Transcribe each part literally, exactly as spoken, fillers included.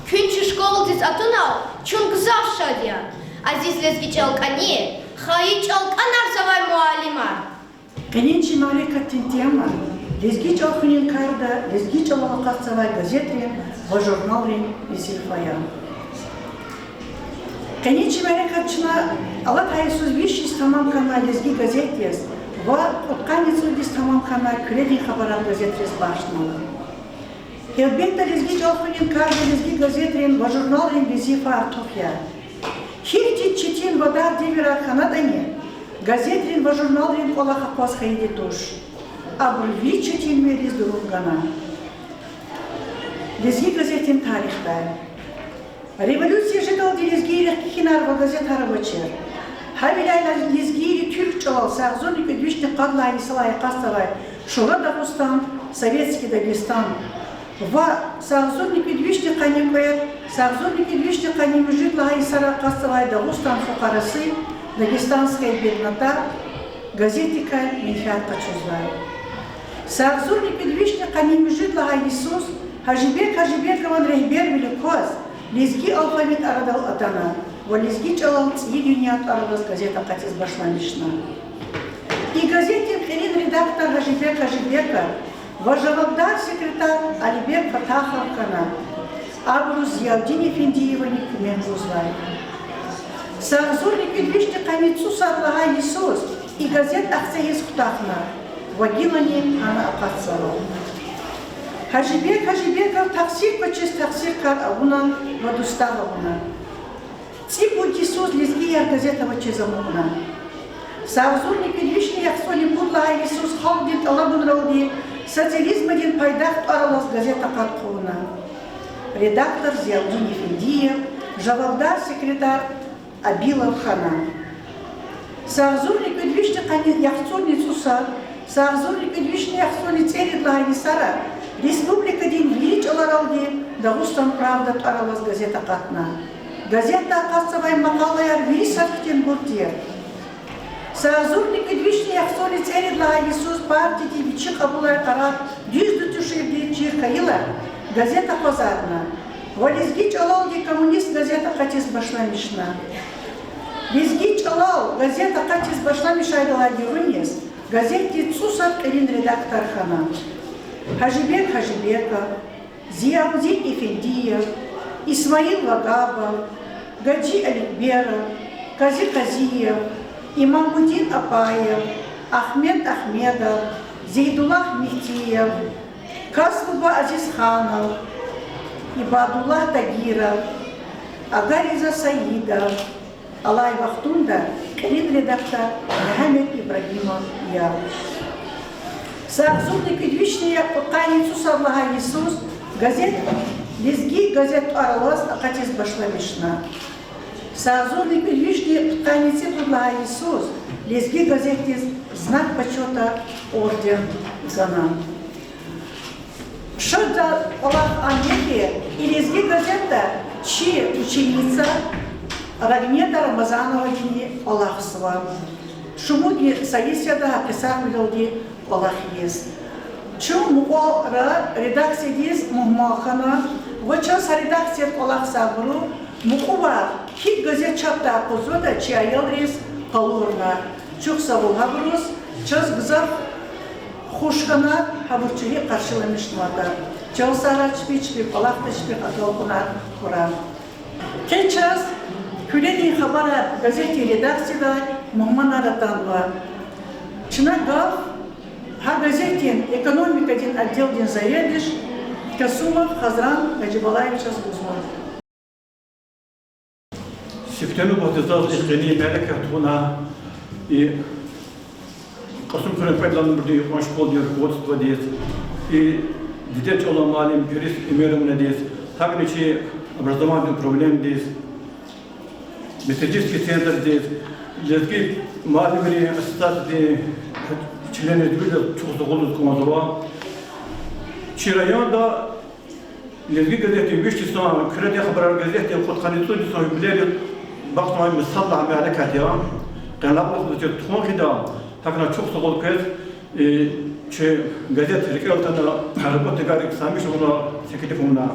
Куьн чи школадиз атунал чун гзаф шад я, азиз лезги чӀал кӀани, хайи чӀал кӀанарзавай муаллимар. Къенин чи мярекатдин тема лезги чӀал хуьнин карда лезги чӀалал акъатзавай газетрин ва журналрин везифа я. Къенин чи мярекат чна алатай йисуз виш йис тамам хьанвай Лезги газет яз ва кьудкъанни цӀуд йис тамам хьанвай Куьредин хабарар газетриз бахшнава. Гьелбетда, лезги чӀал хуьнин карда лезги газетрин ва журналрин везифа артух я. Гьихьтин четин ва дар девирар хьанатӀани, газетрин ва журналрин кӀвалах акъваз хьайиди туш. Абуру вири четинвилериз дурун гана. Лезги газетдин тарихдай. Революция жедалди лезгийрихъ кхьинар ва газетар авачир. Гьавиляй лезгийри туьрк чӀалал агъзурни кӀуьд вишни къад лагьай йисалай акъатзавай Шура Дагъустан, Советский Дагестан ва агъзурни кӀуьд вишни къанни кьвед, агъзурни кӀуьд вишни къанни муьжуьд лагьай йисара акъатзавай Дагъустан фукъараси, Дагестанская беднота газетдикай менфят къачузвай. Агъзурни кӀуьд вишни къанни муьжуьд лагьай йисуз Гьажибег Гьажибегован регьбервилик кваз лезги алфавит арадал атана ва лезги чӀалал цӀийи дуьнья тӀвар алаз газет акъатиз башламишна. И газетдин кьилин редактор Гьажибег Гьажибегов ва жавабдар секретарь Алибег Фатахов хьана, абуруз Зиявдин Эфендиевани куьмек гузвай. Агъзурни кӀуьд вишни къанни цӀусад лагьай йисуз и газет ахцегьиз хутахна ва гилани гьана акъатзава. Гьажибег Гьажибегов тахсир квачиз тахсиркар авуна ва дустар авуна. ЦӀипуд йисуз Лезгияр газет авачиз амукьна. Агъзурни кӀуьд вишни яхцӀурни пуд лагьай йисуз халкьдин тӀалабунралди Социализмдин пайдах тӀвар алаз газет акъат хъувуна. Редактор Зиявдин Эфендиев, жавабдар секретарь Абилов хьана. Агъзурни кӀуьд вишни къанни яхцӀурни цӀусад, агъзурни кӀуьд вишни яхцӀурни цӀерид лагьай йисара республикадин вири чӀаларалди Дагъустан правда тӀвар алаз газет акъатна. Газетда акъатзавай макъалаяр вири сад хьтинбур тир. Агъзурни кӀуьд вишни яхцӀурни цӀерид лагьай йисуз партиядин вичи кьабулай къарар дуьзди туширди чир хьайила, газет акъвазарна ва лезги чӀалалди Коммунист газет акъатиз башламишна. Лезги чӀалал газет акъатиз башламишайдалай гуьгъуьниз газетдин цӀусад кьилин редактор хьана: Гьажибег Гьажибеков, Зиявдин Эфендиев, Исмаил Вагабов, Гаджи Аликберов, Къази Къазиев, Имамудин Апаев, Ахмед Ахмедов, Зейдуллагь Мегьдиев, Касбуба Азизханов, Ибадуллагь Тагиров, Агариза Саидов, алай вахтунда кьилин редактор Мегьамед Ибрагьимов я. Агъзурни кӀуьд вишни я кьудкъанни цӀусад лагьай йисуз газет, Лезги газет тӀвар алаз акъатиз башламишна. Агъзурни кӀуьд вишни кьудкъанни цӀипуд лагьай йисуз Лезги газетдиз Знак почёта орден гана. Шад кӀвалах ам я хьи, и Лезги газетда чи ученица Рагнеда Рамазановадини кӀвалахзава. Шумудни са йис яда гьа кьисагъвилелди кӀвалах ийиз. Чун мукьвара редакциядиз мугьман хьана ва чаз гьа редакцияда кӀвалахзавайбуру мукьувай гьикӀ газет чапдай акъудзаватӀа чи аялриз къалурна. Чухсагъул гьабуруз, чаз гзаф хуш хьана, гьабур чун гьикӀ къаршиламишнаватӀа. Чал сагърай чпи, чпин кӀвалахда чпихъ агалкьунар хьурай. Къе чаз Куьредин хабарар газетдин редакциядай мугьманар атанва. Чна гаф гьа газетдин экономикадин отделдин заведующий Касумов Хазран Гьажибалаевичаз гузва. Сифте нубатда заз и къенин мярекат тухуна и Кьасумхуьрел кьвед лагьай нумрадин юкьван школадин руководстводиз, и дидед чӀалан муаллим Пирис Эмировнадиз, гьакӀни чи образованидин управленидиз, методический центрдиз, лезги муаллимрин ассоциациядин членриз, виридаз чухсагъул лугьуз кӀанзава. Чи районда Лезги газетдин виш йисан, Куьредин хабарар газетдин кьудкъанни цӀуд йисан юбилейдиз бахшнавай мисал лагьай мярекат я. Къенлай кьулухъ заз чиз тухун хъийида, гьакӀни чухсагъул квез, э, чи газет рикӀел атана, работникар икӀ саймиш авуна, секиди авуна.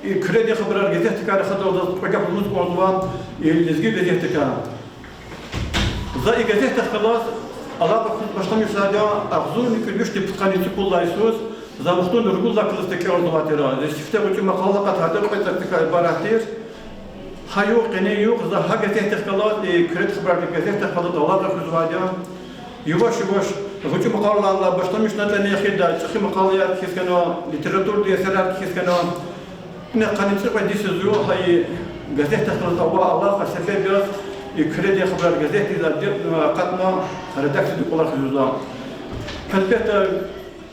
И Куьредин хабарар газетдикай рахадалди заз кьве гаф лугьуз кӀанзава и Лезги газетдикай. За и газетдихъ галаз алакъа хуьз башламишзавайди я агъзурни кӀуьд вишни пудкъанни цӀипуд лагьай йисуз, за вахтунда ругуд лагьай классда кӀелзавай тир. Зи сифте гъвечӀи макъала кьатӀ гьада кьве цӀарцӀикай ибарат тир. Гьа югъ къене югъ за гьа газетдихъ галаз, и Куьредин хабарар газетдихъ галаз алакъа хуьзвайди я. Яваш-яваш гъвечӀи макъалайрилай башламишна, тлени эхирдай чӀехи макъалаяр кхьиз хьана, литературадин эсерар кхьиз хьана. Ина къанни цӀикьвед йис я зун гьа и газетдихъ галаз авай алакъа себеб яз и Куьредин хабарар газетдиз акъатна, редакциядин кӀвалах жезва. Гьелбетда,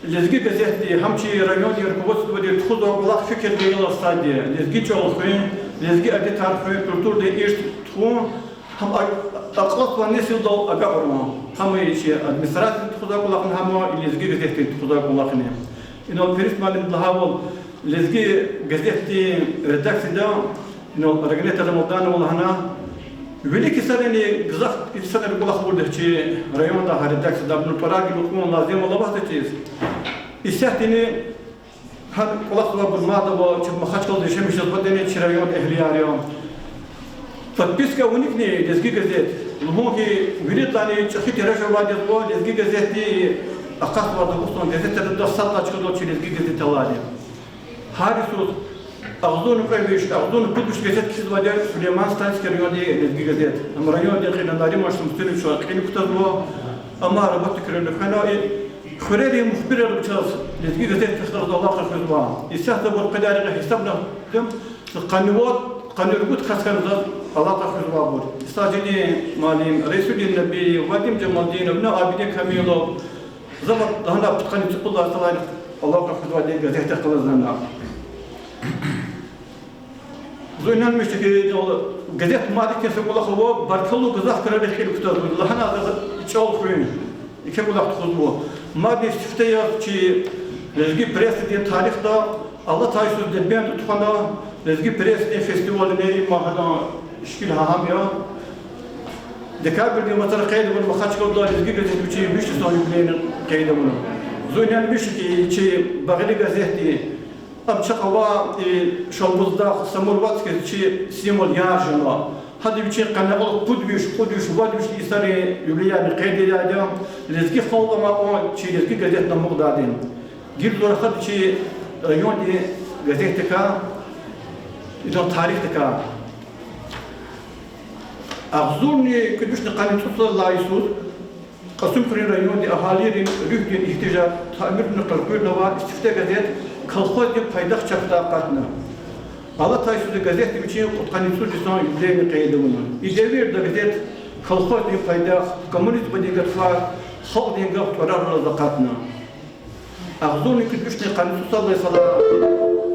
Лезги газетди гьам чи райондин руководстводи тухузвай кӀвалах фикирдалди ала сад я: лезги чӀал хуьн, лезги адетар хуьн, культурадин ирс тухун, гьам а-, акьалтзавай несилдал агакьарун. Гьам и чи администрациядин тухузвай кӀвалахни, гьам и Лезги газетдин тухузвай кӀвалахни. Инал Пирис муаллимди лагьайвал, Лезги газетдин редакцияда инал Рагнета Рамазановна лагьана, вилик йисарани гзаф инсанри кӀвалах авурди я чи районда гьа редакцияда, абурун тӀварар гила кьун лазим ава вахтиз. Исятдани гьа кӀвалахзавайбур мад ава, чи Махачкъалада яшамиш жезвайдини чи райондин эгьлияр я. Подписка авуникни Лезги газет, лугьун хьи, виридалайни чӀехи тираж авайди язва Лезги газетди, акъатзавай Дагъустандин газетрида сад лагьай чкадал чи Лезги газет алайди. Гьар йисуз агъзурни кьве виш, агъзурни пуд виш газет кхьизвайди я Сулейман-Стальский райондин Лезги газет. Ам райондин кьиле Нариман Шамсудиновича кьил кутазва, амма работникрини хвена, и хуьрерин мухбирар чаз Лезги газетдихъ галаз алакъа хуьзва. Исятда абур къведай рекье гьисабна, къанни вад, къанни ругуд кас хьана заз алакъа хуьзвайбур. Са Жени муаллим, Рейсудин Набиев, Вадим Жамалдинов, ина Абидин Камилов, за лагьана пудкъанни цӀипуд лагьай йисалай алакъа хуьзвайди газетдихъ галаз лагьана. Зун инанмишда хьи, газет мад ихьтин са кӀвалах ава, баркаллу гзаф крарихъ кьил кутазва, лагьана за чӀал хуьн, еке кӀвалах тухузва. Мадни сифте яз чи лезги прессадин тарихда алатай йисуз Дербентда тухвана лезги прессадин фестиваль, им гьадан шикил гьа гьам я. Декабрдин вацра къейд авуна Махачкъалада Лезги газет вичин виш йисан юбилейни къейд авуна. Зун инанмишда хьи, чи багъри газетди, ам чахъ авай и Шалбуздагъ, Самур вацӀ хьиз чи символ яржана. Гьада вичин къанни кьуд виш, кьуд виш, вад виш йисарин юбилеярни къейд ийидайди я, лезги халкьдин амай кьван чи Лезги газетни амукьдайди. Гила зун рахада чи райондин газетдикай, идан тарихдикай. Агъзурни кӀуьд вишни къанни цӀусад лагьай йисуз Кьасумхуьруьн райондин агьалийрин руьгьдин игьтижар таъмирунин къаркъуьрнавай сифте газет Колхоздин пайдах чапдай акъатна. Алатай йисуз газетди вичин кьудкъанни цӀуд йисан юбилейни къейд авуна. И девирда газет Колхоздин пайдах, коммунизмдин гатфар, халкьдин гаф тӀварар алаз акъатна. Агъзурни кӀуьд вишни къанни цӀусад лагьай йисалай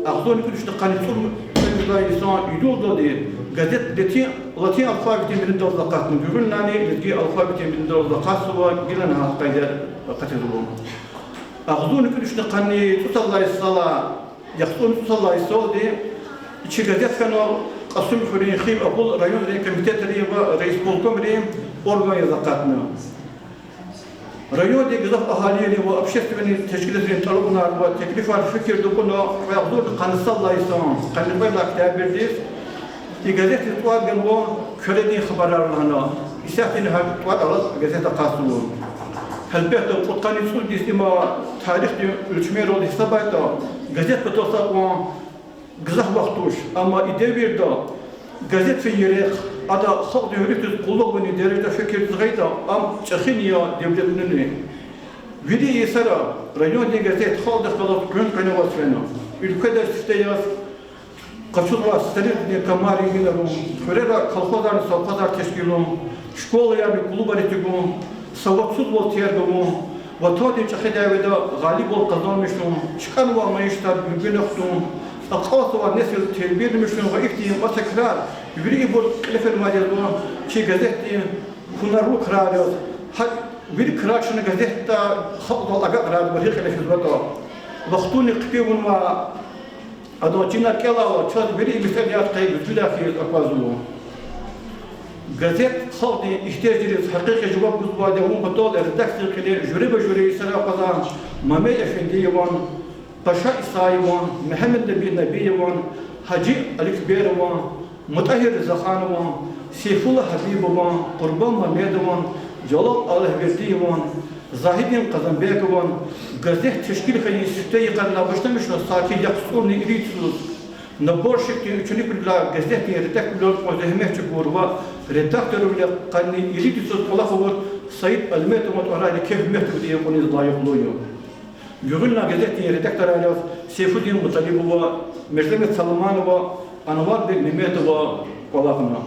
агъзурни кӀуьд вишни къанни цӀуд лагьай йисан июлдалди газет латин, латин алфавитдин бинедаллаз акъатна, гуьгъуьнлайни лезги алфавитдин бинедаллаз акъатзава, гилани гьа къайдаяр акъатзава. Агъзурни кӀуьд вишни къанни цӀусад лагьай йисалай, яхцӀурни цӀусад лагьай йисалди и чи газет хьана Кьасумхуьруьн хуьруьн, абур районрин комитетрин ва райисполкомрин орган яз акъатна. Райондин гзаф агьалийрин ва общественный тешкилатрин тӀалабунар ва теклифар фикирда кьуна, кьве агъзурни къанни сад лагьай йисан къанни кьвед лагьай октябрдиз и газетдиз тӀвар ганва Куьредин хабарар лагьана. Исятдани гьа тӀвар алаз газет акъатзава. Гьелбетда, кьудкъанни цӀуд йис има тарихдин уьлчмерал гьисабайтӀа, газет патал са кьван гзаф вахт туш, амма и девирда газет фин ерехъ, ада халкьдин руьгьдиз къуллугъ авунин дережада фикирзавайтӀа, ам чӀехини я, девлетлуни. Вири йисара райондин газет халкьдихъ галаз къуьн-къуьнаваз фена. Уьлкведа сифте яз къачузвай социализмдин камарин винерун, хуьрера колхозарни совхозар тешкилун, школаярни клубар эцигун, савадсузвал терг авун, ватандин чӀехи дяведа гъалибвал къазанмишун, чкӀанвай майишатар гуьнгуьна хтун, акьалтзавай несил тербияламишун ва ихьтин маса крар, вири ибур кьиле фенвайди язва чи газетдин гьунарлу крар яз. Гьа вири крар чна газетда халкьдал агакьарайбур гьикӀ кьиле физватӀа, вахтунин хъипи авунвай адан чинар кӀелайла, чаз вири месэлаяр къейд гуьзгуьдай хьиз аквазва. Газет халкьдин игьтияжриз гьакъикъи жаваб гузвайди авун патал редакциядин кьиле жуьреба-жуьре йисара акъвазай Мамед Эфендиеван, Паша Исаеван, Мегьамед Наби Набиеван, Гьажи Аликберован, МутӀагьир Ризаханован, Сейфулла Гьабибован, Къурбан Мамедован, Жалал Аллагьвердиеван, Загьидин Къазанбекован газет тешкил хьайи сифте йикъарилай башламишна саки яхцӀурни ирид йисуз наборщикдин, учениквилелай газетдин редакторвилелди кьван зегьмет чӀугур ва редакторвиле къанни ирид йисуз кӀвалах авур Саид Алиметован тӀварар еке гьуьрметлувилин кьуниз лайихлу я. Гуьгъуьнлай газетдин редакторар яз Сейфудин Муталибова, Мирзамет Саламанова, Анварбек Меметова кӀвалахна.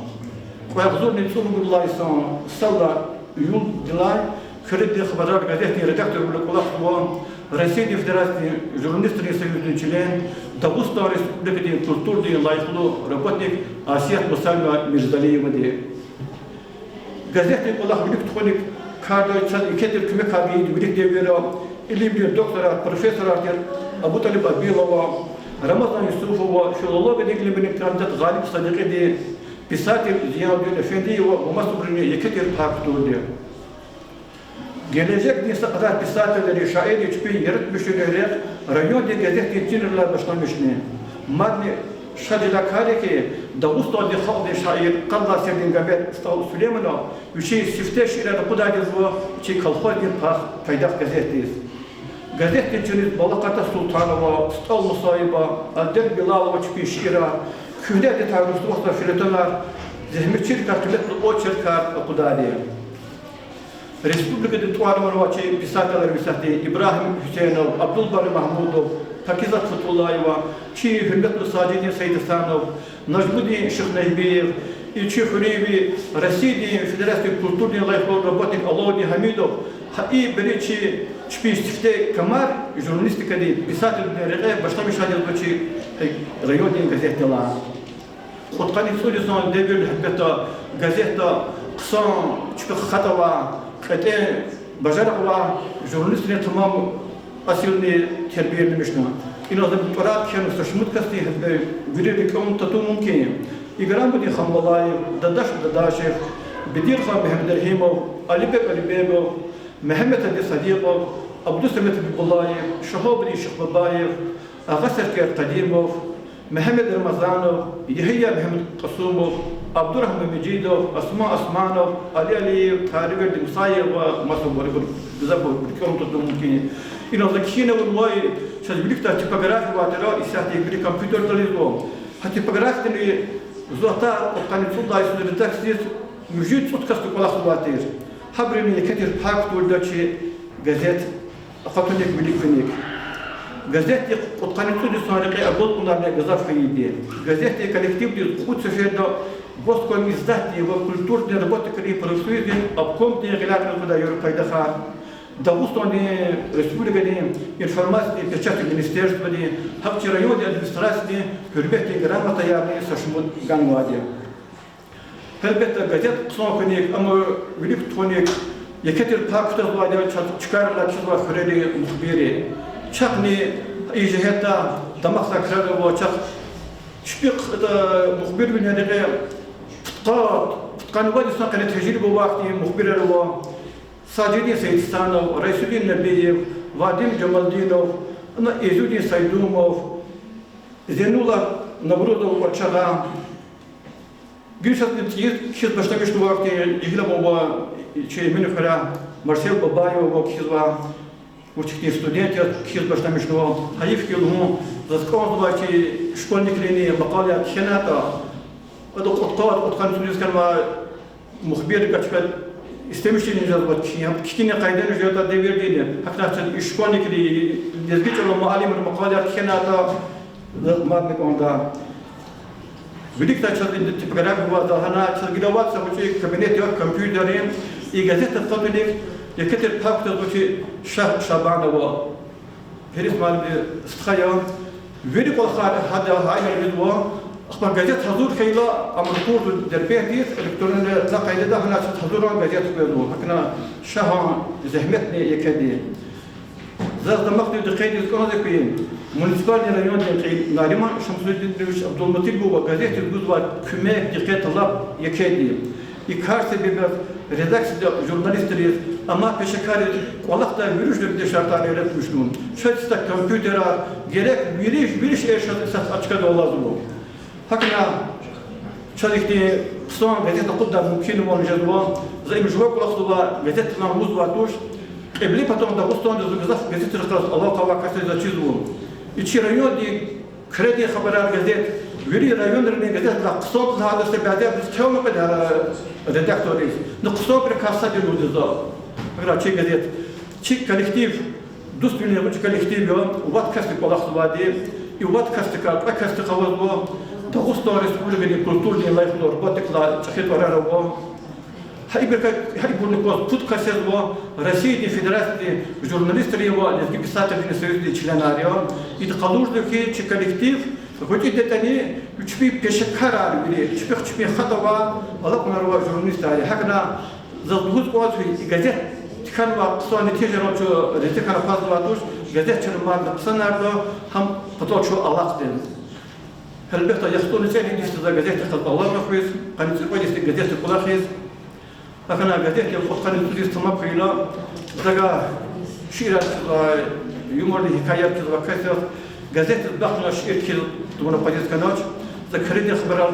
Кьве агъзурни цӀуругуд лагьай йисан сад лагьай июлдилай Куьредин хабарар газетдин редакторвиле кӀвалахзава Россиядин Федерациядин журналистрин союздин член, Дагъустан Республикадин культурадин лайихлу работник Асият Мусаевна Мирзалиевади. Газетдин кӀвалах вилик тухуник кардайла чаз еке тир куьмекар гайиди вилик девирра илимдин докторар, профессорар тир АбутӀалиб Абилова, Рамазан Юсупова, филологиядин илимрин кандидат Гъалиб Садикьиди, писатель Зияудин Эфендиева ва масабурни еке тир пай кутурди. Гележегдин са кьадар писателри, шаирри чпин яратмишунрин рекье райондин газетдин чинрилай башламишна. Мадни шад жедай кар я хьи, Дагъустандин халкьдин шаир, къад лагьай сирдин гамер СтӀал Сулейманов вичин сифте шиирар ракъурдай жезва чи колхоздин пай-, пайдах газетдиз. Газетдин чинриз Балакъата Султанова, СтӀал Мусаева, Альберт Билалова чпин шиирар, куьгьне адетар, русвахтар, фельетонар, зегьметчийрикай къиметлу очеркар акъудайди. Республикадин тӀвар-ван авай чи писателрин исятда Ибрагьим Гьуьсейнов, Абдулбари Магьмудов, Пакизат Фатуллаева, чи гьуьрметлу Сажидин Саидгьасанов, Нажмудин Шихнебиев, и чи хуьруьнви Россиядин Федерациядин культурадин лайихлу работник Алаудин Гьамидов, гьа ибуру чи чпин сифте камар журналистикадин, писателрин рекье башламишайди язва чи райондин газетдилай. Кьудкъанни цӀуд йисан девирда гьелбетда газетда хъсан чпихъ хатӀ авай, кьетӀен бажарагъ авай журналистрин тамам асилни тербияламишна. Инал за тӀварар кхьенва са шумуд касдин, гьелбетда, вири рикӀел татун мумкин я: Играмудин Ханбалаев, Дадаш Дадашев, Бедирхан Мегьамедрагьимов, Алибек Алибегов, Мегьамед-Гьади Садикъов, Абдусамед Гьабибуллаев, Шагьабудин Шихбабаев, Агъа Серкер Къадимов, Мегьамед Рамазанов, Ягьия Мегьамедкьасумов, Абдурагьман Межидов, Осман Османов, Али Алиев, Тариверди Мусаев ва масабур, ибур гзафбур рикӀел татун мумкин я. Инал за кхьинвайвал, чаз виликдай типография авай тир, исятда вири компьютердал ийизва. Гьа типографиядини зун атай кьудкъанни цӀуд лагьай йисуз редакциядиз муьжуьд цӀуд касди кӀвалахзавай тир. Гьабуруни еке тир пай кутурда чи газет акъатуник, вилик финик. Газетдихъ кьудкъанни цӀуд йисан рекье агалкьунарни гзаф хьайиди я. Газетдин коллективдиз кьуд сеферда Госкомиздатдин ва культурадин работникрин профсоюздин обкомдин гъилерал элкъуьрдай югъ пайдахар, Дагъустандин Республикадин информациядин, печатьдин министерстводин, гьакӀ чи райондин администрациядин Гьуьрметдин грамотаярни са шумуд ганвайди я. Гьелбетда, газет хъсан хьуник, ам вилик тухуник еке тир пай кутазвайди я чаз чкайрилай чизвай хуьрерин мухбирри. Чахъни и жигьетдай дамахдай крар ава чахъ. Чпихъ, э, мухбирвилин рекье пудкъад, пудкъанни вад йисан къене тежриба авай хьтин мухбирар ава: Сажидин Саидгьасанов, Райсудин Набиев, Вадим Жамалдинов, ана Изудин Сайдумов, Зейнуллагь Наврузов кӀвачагъа. Гила чаз цӀийиз кхьиз башламишнавай хьтин жегьил ам ава, чи Эминхуьряй Марсел Бабаев ава кхьизвай, вучтин студент яз кхьиз башламишнава. Гьайиф хьи лугьун, заз кӀанзавай чи школьникрини макъалаяр кхьенайтӀа, ада кьудкъад, кьудкъанни цӀуд йис хьанвай мухбиррикай чкад истемишунни жезвач хьи, гьам кхьинин къайдани жеда девирдини. ГьакӀ хьайила чаз и школьникри, лезги чӀалан муаллимри макъалаяр кхьенайтӀа, заз мадни кӀанда. Виликдай чаз и типография авайди я, гьана чаз гила авайди са гъвечӀи кабинет я, компьютерни, и газетдихъ катуник еке тир пай кутазва чи Шагь Шабанова. Гьерис муаллимди стха я. Вири кӀвалахар гьада гьайнал ийизва. Ахпа газет гьазур хьайила, ам ракъурзава Дербентдиз, электронный къайдада, гьана чаз гьазурун газет къвезва. ГьакӀна Шагьан зегьметни екеди. Заз дамахдивди къейдиз кӀанзава хьи, муниципальный райондин кьил Нариман Шамсудинович Абдулмуталибова газетдиз гузвай куьмек, дикъет, тӀалаб екеди. И кар себеб яз редакцияда журналистриз, амай пешекарриз кӀвалахдай вири жуьредин шартӀар яратмишнава. Чаз са компьютерар герек, вири, вири шейэр чаз исятда а чкада алазва. ГьакӀ хьана, чаз ихьтин хъсан газет акъуддай мумкинвал жезва. За им жува кӀвалахзава, газетдин лугьузвай туш. Кьиблепатан Дагъустанда зун гзаф газетрихъ галаз алакъа авай кас я, заз чизва. И чи райондин, Куьредин хабарар газет, вири районрин газетрилай хъсандиз лагьайтӀа, са бязибуруз хъел амукьда редакторриз. Ну, хъсанбурукай сад я лугьуда за. ГьакӀ хьана чи газет, чи коллектив, дуствилин гъвечӀи коллектив я, вад касдик кӀвалахзавайди. И вад касдикай кьве касдихъ авазва Дагъустан Республикадин культурадин лайихлу, роботникрилай чӀехи тӀварар ава. Гьа ибурукай, гьа ибурни кваз пуд кас язва Россиядин Федерациядин журналистрин ва лезги писателрин союздин членар я. Ида къалурзава хьи, чи коллектив гъвечӀи датӀани, чпин пешекарар вири, чпихъ чпин хатӀ авай, алакьунар авай журналистар я. ГьакӀ хьана, заз лугьуз кӀанзава хьи, и газет хьанвай хъсан нетижайрал чун рази хьана акъвазнавай туш, газет чна мадни хъсанарда, гьам патал чун алахъда. Гьелбетда, яхцӀурни цӀерид йисуз за газетдихъ галаз алакъа хьиз, къанни цӀикьвед йисуз газетдихъ кьулахъ хьиз, гьакӀ хьана газетдин кьудкъанни цӀуд йис тамам хьайила, за гьа шиирар кхьизвай, юморный гьикаяяр кхьизвай кас яз, газетдиз бахтунай шиир кхьиз тавуна акъвазиз хьанач. За Куьредин хабарар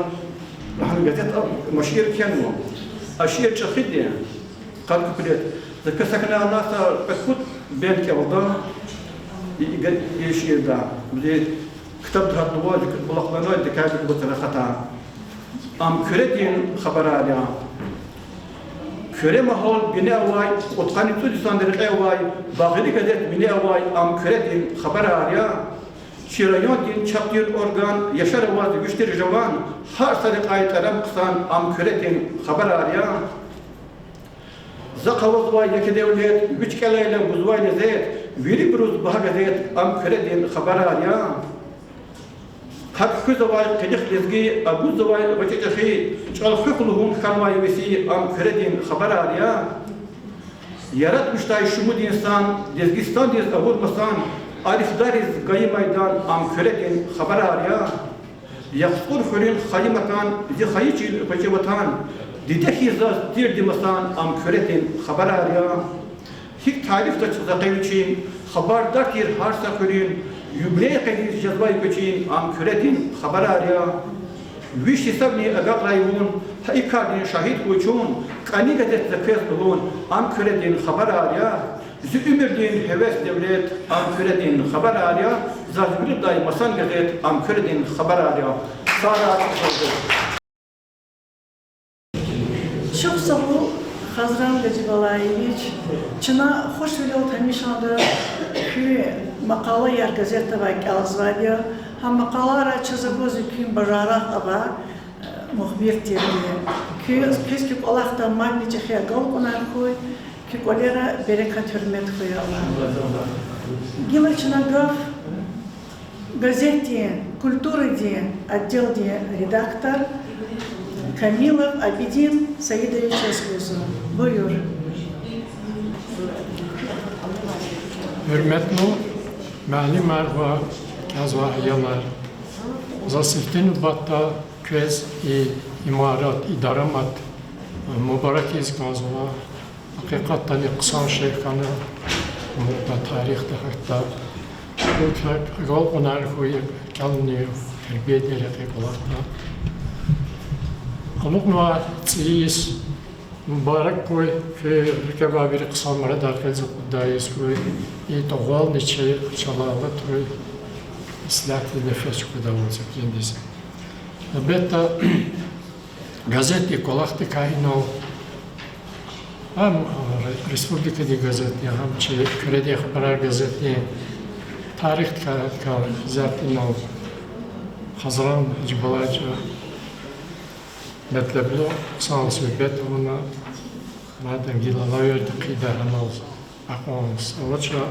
лагьана газетда ма шиир кхьенва. А шиир чӀехиди, къад куплет. За квез гьакӀ хьана са кьве-пуд бенд кӀелда и, и, и шиирдай. Зи ктабда гьатнава, зи кӀвалахна, декабрдин вацра хатӀа. Ам Куьредин хабарар я. Куьре магьал бине авай, кьудкъанни цӀуд йисан рекье авай, багъри газет вине авай, ам Куьредин хабарар я. Чи райондин чапдин орган, яшар аваз виш тир жаван, гьар са рекьяй тӀарам хъсан, ам Куьредин хабарар я. Захъ авазвай еке девлет, вич кӀелайла гузвай лезет, вирибуруз багьа газет, ам Куьредин хабарар я. ГьакӀ хуьзвай къилих лезги, агудзавай гъвечӀи чӀехи, чӀал хуьх лугьун хьанвай веси, ам Куьредин хабарар я. Яратмишдай шумуд инсан, Лезгистандиз авур масан, арифдариз гайи майдан, ам Куьредин хабарар я. ЯхцӀур хуьруьн хайи макан, зи хайи чил, гъвечӀи ватан, диде хьиз заз тирди масан, ам Куьредин хабарар я. ГьикӀ тарифдач за къе вичин, хабардар тир гьар са хуьруьн, юбилей къенез жезвай кӀвачин, ам Куьредин хабарар я. Виш йисавни агакьрай вун, гьа и кардин шагьид хьуй чун, кӀани газет за квез лугьун, ам Куьредин хабарар я. Зи уьмуьрдин гьевес, девлет, ам Куьредин хабарар я, заз виридай масан газет, ам Куьредин хабарар я. Сагърай, чухсагъул. Чухсагъул, Хазран Гаджибалаевич, чна хушвилел тамашайда куь макъалаяр газетда авай кӀелзавайди я. Гьа макъалайрай чаз аквазва куьн бажарагъ авай мухбир тирди. Куь, квез куь кӀвалахда мадни чӀехи агалкьунар хьуй, куь кӀвалера берекат, гьуьрмет хьуй, Аллагь. Гила чна гаф газетдин культурадин отделдин редактор Камилов Абидин Саидовичаз гузва. Буюр. Гьуьрметлу муаллимар ва кӀелзавай аялар, заз сифте нубатда квез и имарат, и дарамат мубарак ийиз кӀанзава. Гьакъикъатдани хъсан шей хьана, умудда тарихда гьатта. Куь агалкьунар хьуй кӀелунин, тербиядин рекье кӀвалахда. Алукьнавай цӀийи йис мубарак хьуй, куь рикӀе авай вири хъсан мурадар къвез акъуддай йис хьуй, и тӀугъвални чи чалай алатуй, ислягьдин нефес чукӀурдай вацӀ кӀиндиз. Гьелбетда, газетдин кӀвалахдикай инал, гьам республикадин газетдин, гьам чи Куьредин хабарар газетдин тарихдикай, кай зат инал Хазран Гьажибалаевича метлеблу хъсан суьгьбет авуна, мадни гила алаверди хъийида гьанал акьван авача,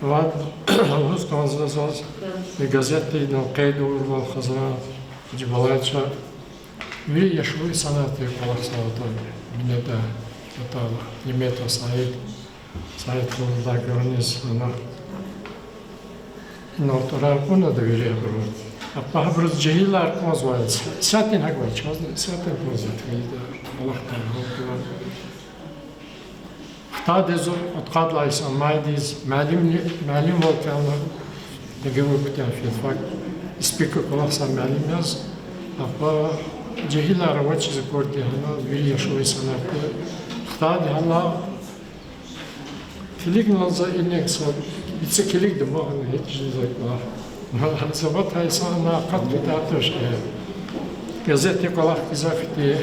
вад лугьуз кӀанзава заз, и газетда инал къейд авурвал Хазран Гьажибалаевича, вири яшлу инсанар тир кӀвалахзавайди, бинеда патал Лемета Саид, Саид халудай гуьгъуьниз ана инал тӀварар кьуна, да вири абуру. Ахпа гьабуруз жегьилар кӀанзавай, исятдани гьакӀ авай, чаз исятдани кӀанзавай, тӀварар кьуна. Хтайди зун кьудкъад лагьай йисан майдиз муаллимни, муаллимвал кӀелна, ДГУ-да куьтягьна филфак, СПИК-а кӀвалахзавай муаллим яз. Ахпа жегьилар авачиз акурди гьана, вири яшлу инсанарди хтайди гьана, килигна за инаг са, вице килигда ман гьана, гьич жезва кӀвалах. Заватай са ана акъат китаб туш, э, газетдин кӀвалах гзаф хьтин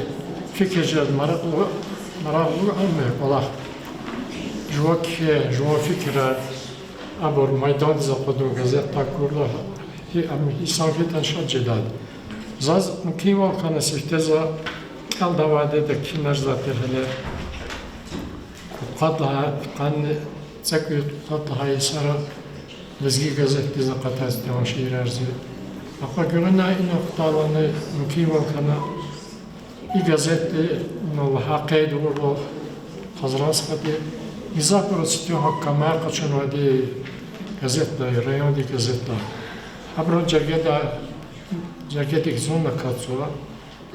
фикир жез маракьлу, маракьлу ам кӀвалах. Жува кхьей, жуван фикирар, абур майдандиз акъудун газетда акурла, гьи-, ам инсан гьикӀ шад жедайди. Заз мумкинвал хьана сифте за кӀелдайвал диде кхьинач за тир гьеле. Кьудкъад лагьай, кьудкъанни цӀекӀуьд, кьудкъад лагьай йисара Лезги газетдиз акъатайди я шиирар зи. Ахпа гуьгъуьна инал хтайлани мумкинвал хьана и газетди, ну, лагьай къейд авурвал Хазран стхади, гзафбуруз сифте гьакӀ камар къачунвайди газетдай, райондин газетдай. Гьабурун жергеда, жергедик зун акатзава.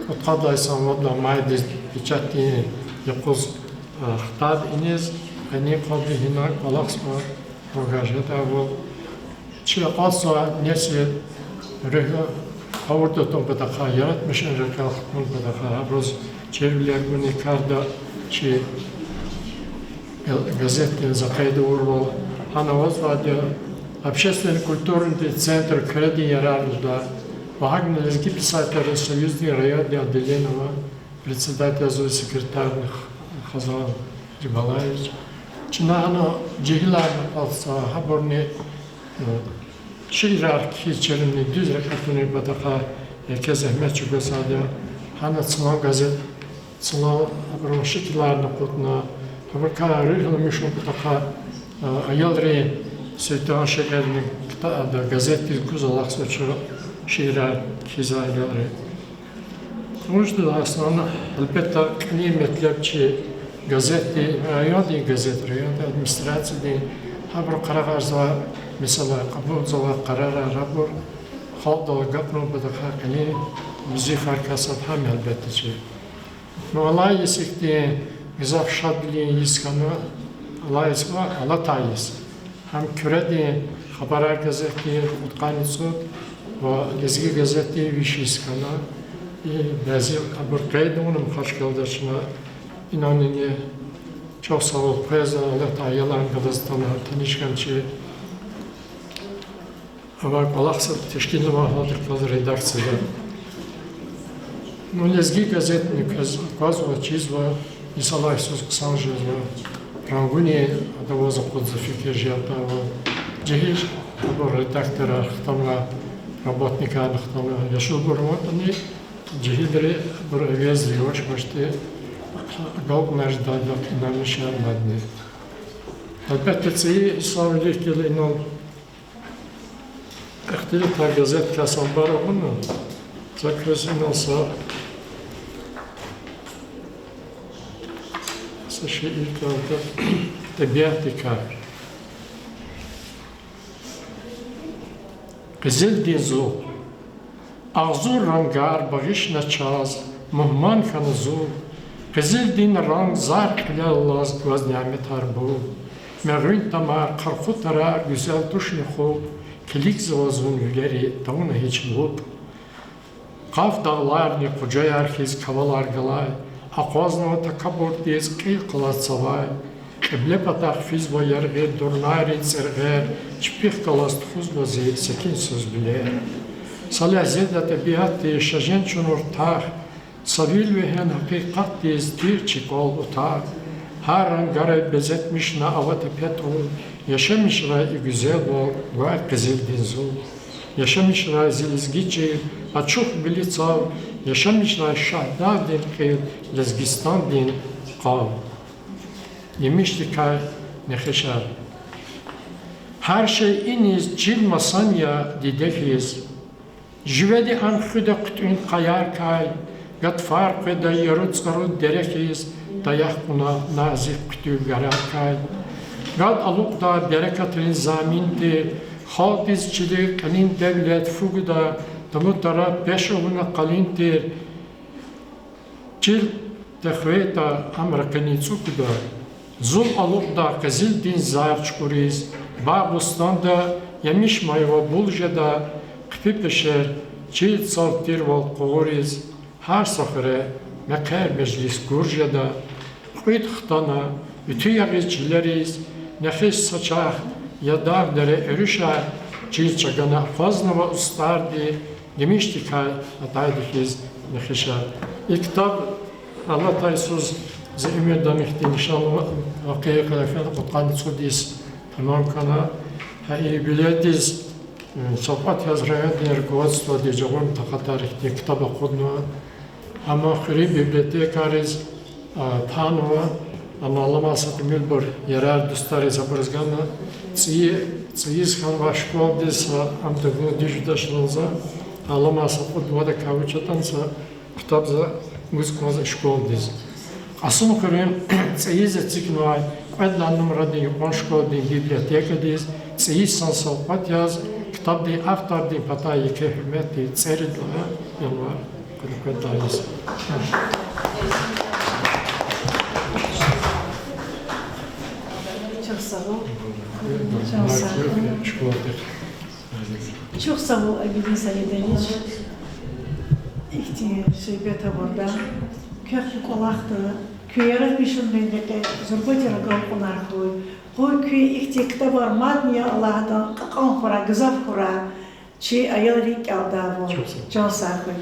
Кьудкъад лагьай йисан вад лагьай майдиз печатдин юкъуз, а, хтайди иниз, къенин къалди гьина кӀвалахзава, ругар жедайвал. Чи акьалтзавай несил руьгь гъавурда тун патахъай, яратмишун рекьел хтун патахъай, абуруз чирвилер гунин карда чи газетдин за къейд авурвал, гьана авазвайди я общественно-культурный центр Куьредин ярар лугьуда ва гьакӀни Лезги писателрин союздин райондин отделение ва председатель язва, секретарни Хазран Рибалаевич. Чна гьана жегьиларни акьалтзава, гьабурни шиирар кхьиз чирунни дуьз рекье тунин патахъай еке зегьмет чӀугвазвайди я. Гьана цлан газет, цлан абурун шикиларни акъудна, гьабурукай руьгь аламишун патахъай, а, аялрин сифте шииррин кта-, ада, газетдиз гуз алахъзава чун шиирар кхьизвай аялри. Вуж лагьайтӀани, гьелбетда, кьилин метлеб чи газетдин, райондин газет, райондин администрациядин, гьабуру къарагъарзавай месэлаяр, кьабулзавай къарарар, абур халкьдал агакьарун патахъай кьилин везифайрикай сад гьам я, гьелбетда, чи. Ну, алай йис ихьтин гзаф шадвилин йис хьана, алай йис ва алатай йис. Гьам Куьредин Хабарар газетдин кьудкъанни цӀуд ва Лезги газетдин виш йис хьана. И бязи абур къейд авуна Махачкъаладай чна, инанни чухсагъул къвезва, алатай аяларни галаз атана, таниш хьана чи авай кӀвалах сад тешкилнавай гьалдихъ галаз редакцияда. Ну, Лезги газетни квез аквазва, чизва, йисалайсуз хъсан жезва, рангуни адаваз акъудзава, фикир жедайвал. Жегьил абур редакторар хтанва, работникарни хтанва, яшлубур аватӀани, жегьилри абур эвеззава, яваш-явашди агалкьунар жедайдал инанмишар мадни. Гьелбетда, цӀийи йисалай вилик гила инал Ихтилатар газеткай самбар авуна, за квез инал са, са шиир кӀелда тӀебиатдикай. Къизилдин зул. Агъзур рангар багъишна чаз, мугьман хьана зул. Къизилдин ранг зар кьилел алаз гваз няметар бул. Мегъуьн тамар, хъархъу тарар гуьзел тушни хупӀ, килигзава зун вилери тавуна гьич лупӀ. Къаф дагъларни къужаяр хьиз кавалар галай, акъвазнава такабурдиз кьил къалаз цавай. Кьибле патахъ физва яргъи дурнайрин цӀиргъер, чпихъ галаз тухузва зи секинсуз вилер. Са легьзеда тӀебиатди шажен чун уртах, са вил вегьена гьакъикъатдиз тир чи кӀвал-утах. Гьар рангарай безетмишна ава тепе тӀун, яшамишрай и гуьзелвал гвай къизилдин зул. Яшамишрай зи лезги чил, ачух вили цав, яшамишрай Шагьдагъдин кьил, Лезгистандин къав. Емишдикай нехишар. Гьар шей иниз чил масан я диде хьиз. Живеди ам хуьда хъуьтӀуьн къаяркай, гатфар къведа яру-цӀару дере хьиз, таях кьуна назик хъуьтуьл гараркай. Гад алукьда берекатрин замин тир, халкьдиз чилин кьилин девлет фу гуда, тамутара пеш авуна къалин тир, чил тахвейтӀа, ам ракъини цӀукуда. Зул алукьда къизилдин зар чукӀуриз, багъ-бустанда ямиш майва бул жеда, хъипи пешер Чил цав тирвал къугъуриз, гьар са хуьре мехъер-межлис гуж жеда, кьуьд хтана, уьтуь ягъиз чилериз, нехиш са чарх я дагъ-дере, уьруьшар, чил чагана акъвазнава устӀарди, гимишдикай атайди хьиз нехишар. И ктаб алатай йисуз, зи уьмуьрдани ихьтин нишан ава, Вакъи Къадафиева кьудкъанни цӀуд йис тамам хьана. Гьа и юбилейдиз савкьват яз райондин руководстводи жагъурни такьатар ихьтин ктаб акъуднава. Амма хуьруьн библиотекайриз, а, панва, амма аламаз са тӀимилбур ярар-дустариз абуруз гана, цӀийи, цӀийиз хьанвай школадиз, а, ам тагун диж жедач лагьана за, аламаз са кьуд-вад вахт вуч ятӀани са ктаб за гуз кӀанзава школадиз. Кьасумхуьруьн цӀийиз эцигнавай кьвед лагьай нумрадин юкьван школадин библиотекадиз цӀийи йисан савкьват яз ктабдин автордин патай еке гьуьрметдин цӀерид лагьай январ кьуд кьвед лагьай йис. Чухсагъул. Чухсагъул, Абидин Саидович, ихьтин суьгьбет авурда. Квехъ кӀвалахда, куь яратмишунрин рекье зурба тир агалкьунар хьуй. Къуй куь ихьтин ктабар мадни я Аллагьди кьакьан хьурай, гзаф хьурай, чи аялри кӀелдайвал. Чан сагъ хьуй.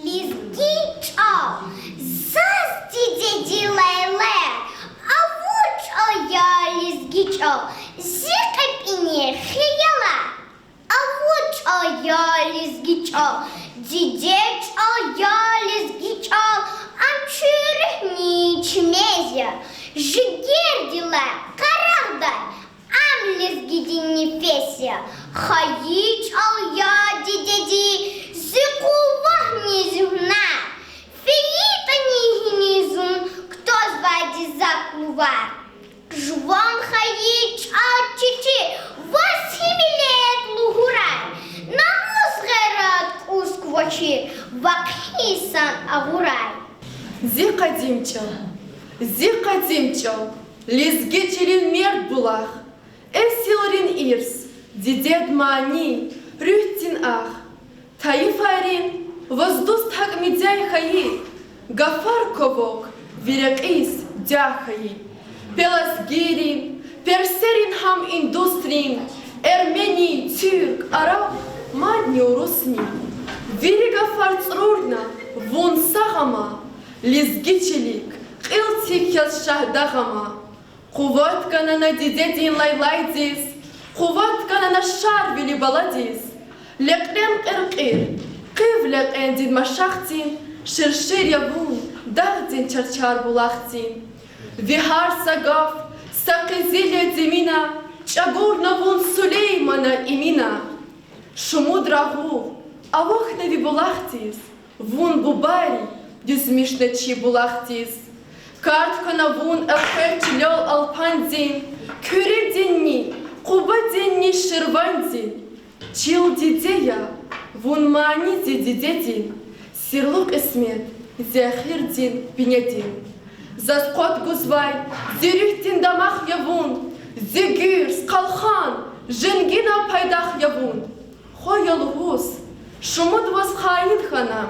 Лезги чӀал. Заз дидеди лайлай, авур чӀал я лезги чӀал, зи кьепӀини хиялар. Авур чӀал я лезги чӀал, диде чӀал я лезги чӀал, ам чи руьгьни чи мез я, жигердилай къарагъдай, ам лезгидин нефес я. Хайи чӀал я дидеди, зи къуватни, зи гьунар, фейитӀани гьиниз зун кутазвайди зак лувар. Жуван хайи чӀал чи, чи, ваз гьим Къадим чӀал, зи къадим чӀал, лезги чилин мерд булах, эсилрин ирс, дидед мани, руьгьдин ах. Тайифайрин ваз дуст гьакӀ мидяй хьайи, гафар квавак ви рекьиз дягь хьайи. Пелазгийрин, персерин гьам индусрин, эрмени, туьрк, араб, мадни урусни. Вири гафар цӀурурна, вун сагъ ама, лезги чилик кьил тик яз Шагьдагъ ама. Къуват гана на дидедин лайлайдиз, къуват гана на Шарвили баладиз. Лекьрен кьиркьир, къив лекьендин машахдин, ширшир я вун дагъдин чарчар булахдин. Ви гьар са гаф са къизил я димина, чӀагурна вун Сулеймана, Эмина. Шумуд рагъув авахьна ви булахдиз, вун бубайри дуьзмишна чи булахдиз. Кард хьана вун элкъвей чилел Алпандин, Куьрединни, Къубадинни, Ширвандин. Чил диде я, вун маниди дидедин, сирлу кьисмет зи эхирдин бинедин. Заз къвад гузвай зи руьгьдин дамах я вун, зи гуьрс, къалхан, женгина пайдах я вун. Хва я лугьуз, шумуд ваз хаин хьана,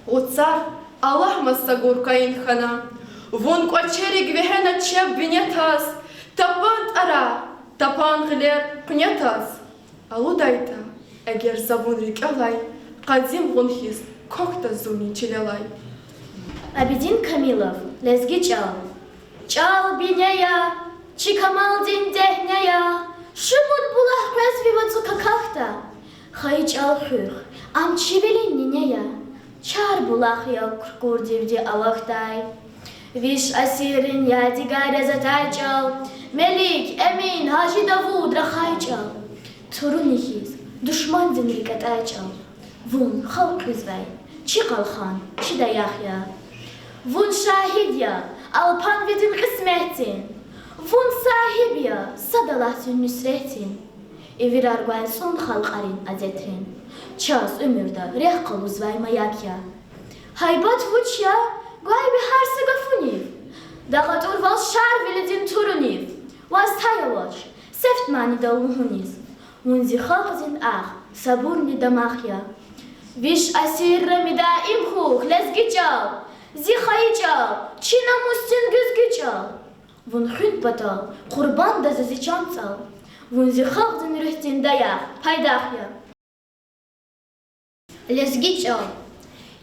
вуцар Аллагь маса гур каин хьана. Вун кӀвачерик вегьена чеб вине таз, тапан тӀарар, тапан гъилер къуьне таз. АлудайтӀа, эгер за вун рикӀелай, къадим вун хьиз квахьда зунни чилелай. Абидин Камилов, Лезги чӀал. ЧӀал бине я, чи камалдин дегьне я, шумуд булах къвез ви вацӀу какахьда. Хайи чӀал хуьх, ам чи вилин нине я, чар булах я куркурдивди авахьдай. Виш асиррин ядигар яз атай чӀал, Мелик, Эмин, Гьажи Давуд рахай чӀал, туруни хьиз душмандин рикӀ атӀай чӀал. Вун халкь ийизвай чи къалхан, чи даях я. Вун шагьид я Алпанвидин кьисметдин, вун сагьиб я сад Аллагьдин нуьсретдин. Ивирар гвай цӀун халкьарин адетрин, чаз уьмуьрда рехъ къалузвай маяк я. Гьайбат вуч я гвай ви гьар са гафунив, дагъ атӀурвал Шарвилидин турунив, ваз тай авач сифте манидал лугьуниз. Вун зи халкьдин ах, сабурни дамах я. Виш асирра мидаим хьухь, лезги чӀал, зи хайи чӀал, чи намусдин гуьзгуь чӀал. Вун хуьн патал къурбанда за зи чан цӀал, вун зи халкьдин руьгьдин даях, пайдах я. Лезги чӀал.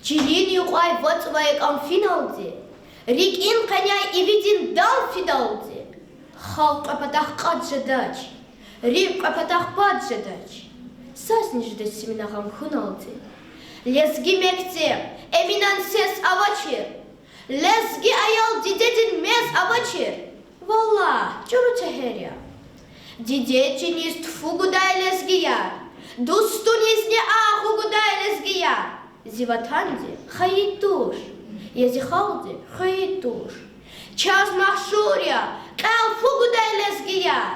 Чилин юкьвай вацӀ авай кӀам финалди, рикӀин къеняй ивидин дал фидалди, халкь кьве патахъ кьатӀ жедач, рикӀ кьве патахъ пад жедач, сазни жедач симина гъам хьуналди. Лезги мектеб, Эминан сес авачир, лезги аял дидедин мез авачир. Валлагь, чӀуру тегьер я. Дидед чиниз тфу гудай лезгияр, дустунизни агъу гудай лезгияр. Зи ватанди хайи туш, я зи халкьди хвейи туш. Чаз машгьур я кьел фу гудай лезгияр.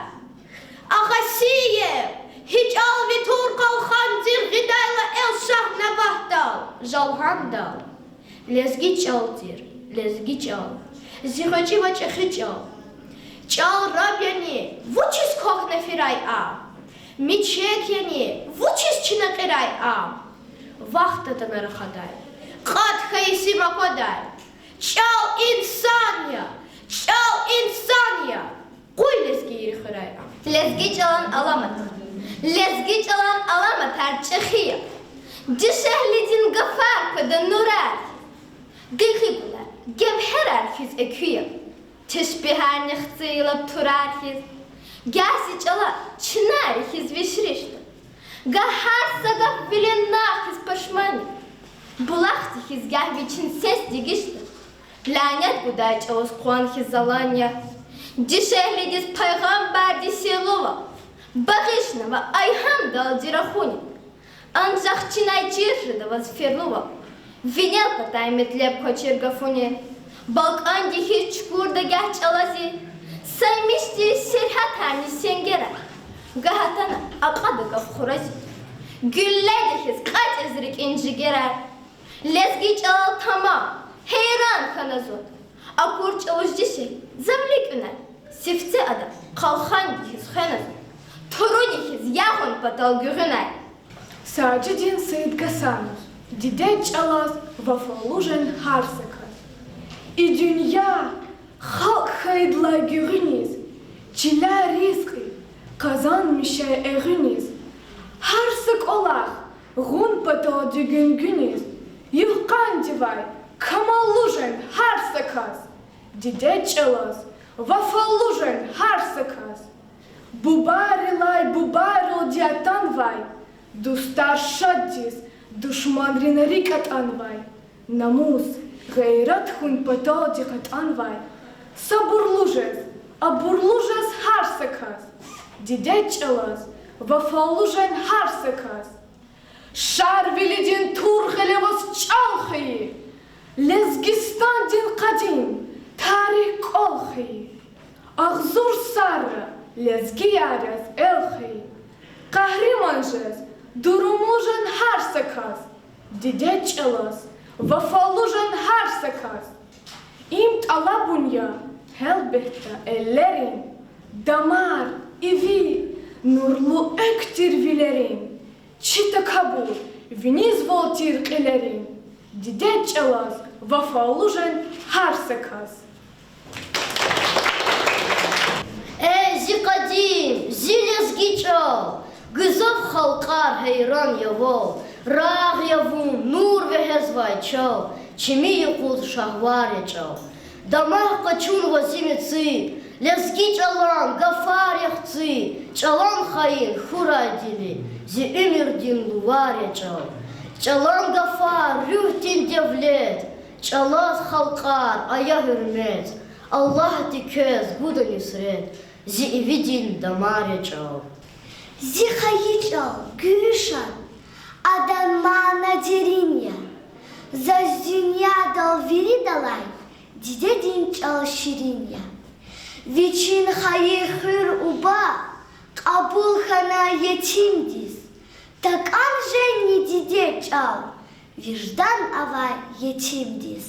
Агъасиев, гьи чӀал ви тур къалхандив гъидайла эл Шагьнабатдал, Жалгьандал. Лезги чӀал тир, лезги чӀал, зи гъвечӀи ва чӀехи чӀал. ЧӀал раб яни, вучиз квахьна фирай ам? Мичек яни, вучиз чна кьирай ам? Вахт атана рахадай, кьатӀ хьайи сим аквадай. ЧӀал инсан я, чӀал инсан я. Къуй лезгийри хуьрай ам. Лезги чӀалан аламатар. Лезги чӀалан аламатар чӀехи я. Дишегьлидин гафар къведа нурар хьиз. Гекъигунар гевгьерар хьиз экуь я. Тешпигьарни хцийила турар хьиз. Гагь зи чӀала чинари хьиз вишришда, гагь гьар са гаф вилин накъвиз пашман я. Булахди хьиз гагь вичин сес дегишда, лянет гудай чӀавуз къван хьиз залан я. Дишегьлидиз пайгъамбарди сирлу ва багъишнава айгьамдалди рахуни. Анжах чинай чир жеда ваз ферлу ва винел патай метлеб квачир гафуни. БалкӀанди хьиз чукурда гагь чӀала зи, саймишди сергьятарни сенгерар, гагь атана акьада гаф хурази, гуьлледи хьиз кьатӀиз рикӀин жигерар. Лезги чӀалал тамам Гьейран хьана зун. Акур чӀавуз дишегь завли кӀуьнай. Сифте ада хъалханди хьиз хвена зун, туруни хьиз ягъун патал гуьгъуьнай. Сажидин Саидгьасанов. Дидед чӀалаз вафалу жен гьар са кас. И дуьнья халкь хьайидалай гуьгъуьниз, чиляй ризкьи къазанмишай эгъуьниз, гьар са кӀвалах гъун патал дуьгуьнгуьниз, югъ-къандивай камаллу жен гьар са кас. Дидед чӀалаз вафалу жен гьар са кас. Бубайрилай бубайралди атанвай, дустар шаддиз душманрин рикӀ атӀанвай, намус, гъейрат хьун паталди кьатӀанвай, сабурлу жез, абурлу жез гьар са кас. Дидед чӀалаз вафалу жен гьар са кас. Шарвилидин тур гъиле аваз чӀал хьайи, Лезгистандин къадим тарих кӀвал хьайи, агъзур сарра лезгияр яз эл хьайи, къагьриман жез дурумлу жен гьар са кас. Дидед чӀалаз вафалу жен гьар са кас. Им тӀалабун я, гьелбетда, эллерин, дамар, иви, нурлу экв тир вилерин, чи такабур винизвал тир кьилерин. Дидед чӀалаз вафалу жен гьар са кас. Э, зи къадим, зи лезги чӀал, гзаф халкьар гьейран я вал, рагъ я вун, нур вегьезвай чал, чими юкъуз шагьвар я чӀал. Дамах къачунва зи меци, лезги чӀалан гафар я хци, чӀалан хайи хьурай дили, зи уьмуьрдин лувар я чӀал. ЧӀалан гафар руьгьдин девлет, чӀалаз халкьар ая гьуьрмет, Аллагьди квез гуда нусрет, зи ивидин дамар я чӀал. Зи хайи чӀал гуьлуьшан, адан мана дерин я, заз дуьньядал виридалай дидедин чӀал ширин я. Вичин хайи хуьр уба кьабул хьана етимдиз, такӀан жени дидед чӀал виждан авай етимдиз.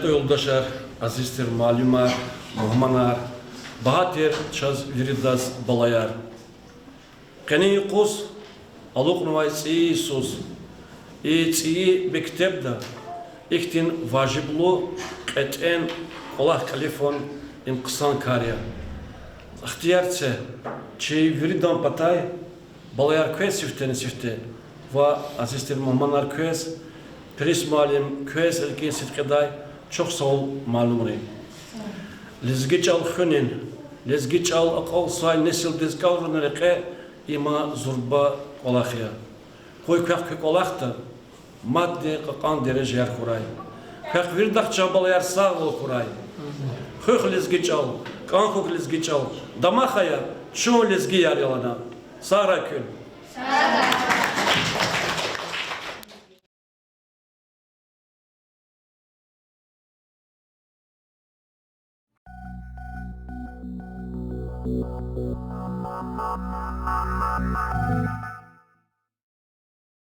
Юлдашар, азиз тир муаллимар, мугьманар, багьа тир чаз виридаз балаяр. Къенин юкъуз алукьнавай цӀийи йисуз и цӀийи мектебда ихьтин важиблу кьетӀен кӀвалах кьиле фин им хъсан кар я. Ихтияр це чи виридан патай, балаяр, квез сифтени-сифте ва азиз тир мугьманар, квез, Пирис муаллим, квез рикӀин сидкьидай чухсагъул малумри. Лезги чӀал хуьнин, лезги чӀал акьалтзавай несилдиз кӀелунин рекье има зурба кӀвалах я. Къуй квехъ куь кӀвалахда мадни кьакьан дережаяр хьурай. Квехъ виридахъ, чан балаяр, сагъвал хьурай. Хуьх лезги чӀал, кӀан хьухь лезги чӀал, дамах ая, чун лезгияр я лагьана. Сагърай куьн.